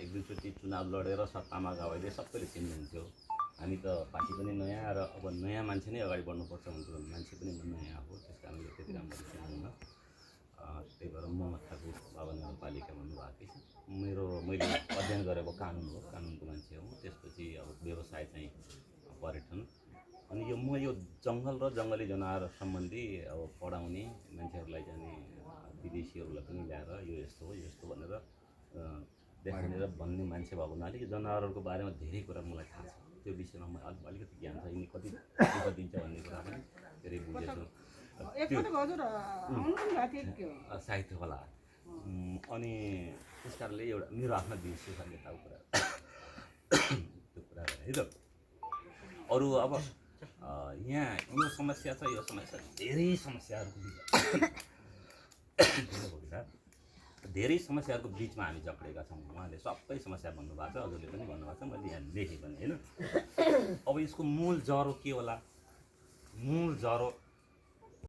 एक दुईचोटि चुनाव लडेर सत्तामा गयो अहिले सबैले चिन्नुहुन्थ्यो। हामी त पार्टी पनि नयाँ र अब नयाँ मान्छे नै अगाडि बढ्नुपर्छ भन्थ्यो। मान्छे पनि नयाँ हो, त्यस कारणले त्यति राम्रो चिन्नुहुन्न। त्यही भएर मोहम्मद ठाकुर बाबा नगरपालिका भन्नुभएको छ। मैले अध्ययन गरेको कानुन हो, कानुनको मान्छे हो। त्यसपछि अब व्यवसाय चाहिँ पर्यटन। अनि यो जङ्गल र जङ्गली जनावर सम्बन्धी अब पढाउने मान्छेहरूलाई चाहिँ विदेशीहरूलाई पनि ल्याएर यो यस्तो हो यस्तो भनेर देखाउने र भन्ने मान्छे भएको हुनाले यो जनावरहरूको बारेमा धेरै कुरा मलाई थाहा छ। त्यो विषयमा मलाई अलिकति ज्ञान छ। यिनी कति दिन्छ भन्ने कुरा पनि धेरै बुझेछु। साहित्य होला। अनि त्यस कारणले एउटा मेरो आफ्नो दृश्य छ यताको कुरा त्यो कुरा है त। अरू अब यहाँ यो समस्या छ, यो समस्या धेरै समस्याहरूको धेरै समस्याहरूको बिचमा हामी जक्रेका छौँ। उहाँले सबै समस्या भन्नुभएको छ, हजुरले पनि भन्नुभएको छ, मैले यहाँ लेखेँ पनि होइन। अब यसको मूल जरो के होला? मूल जरो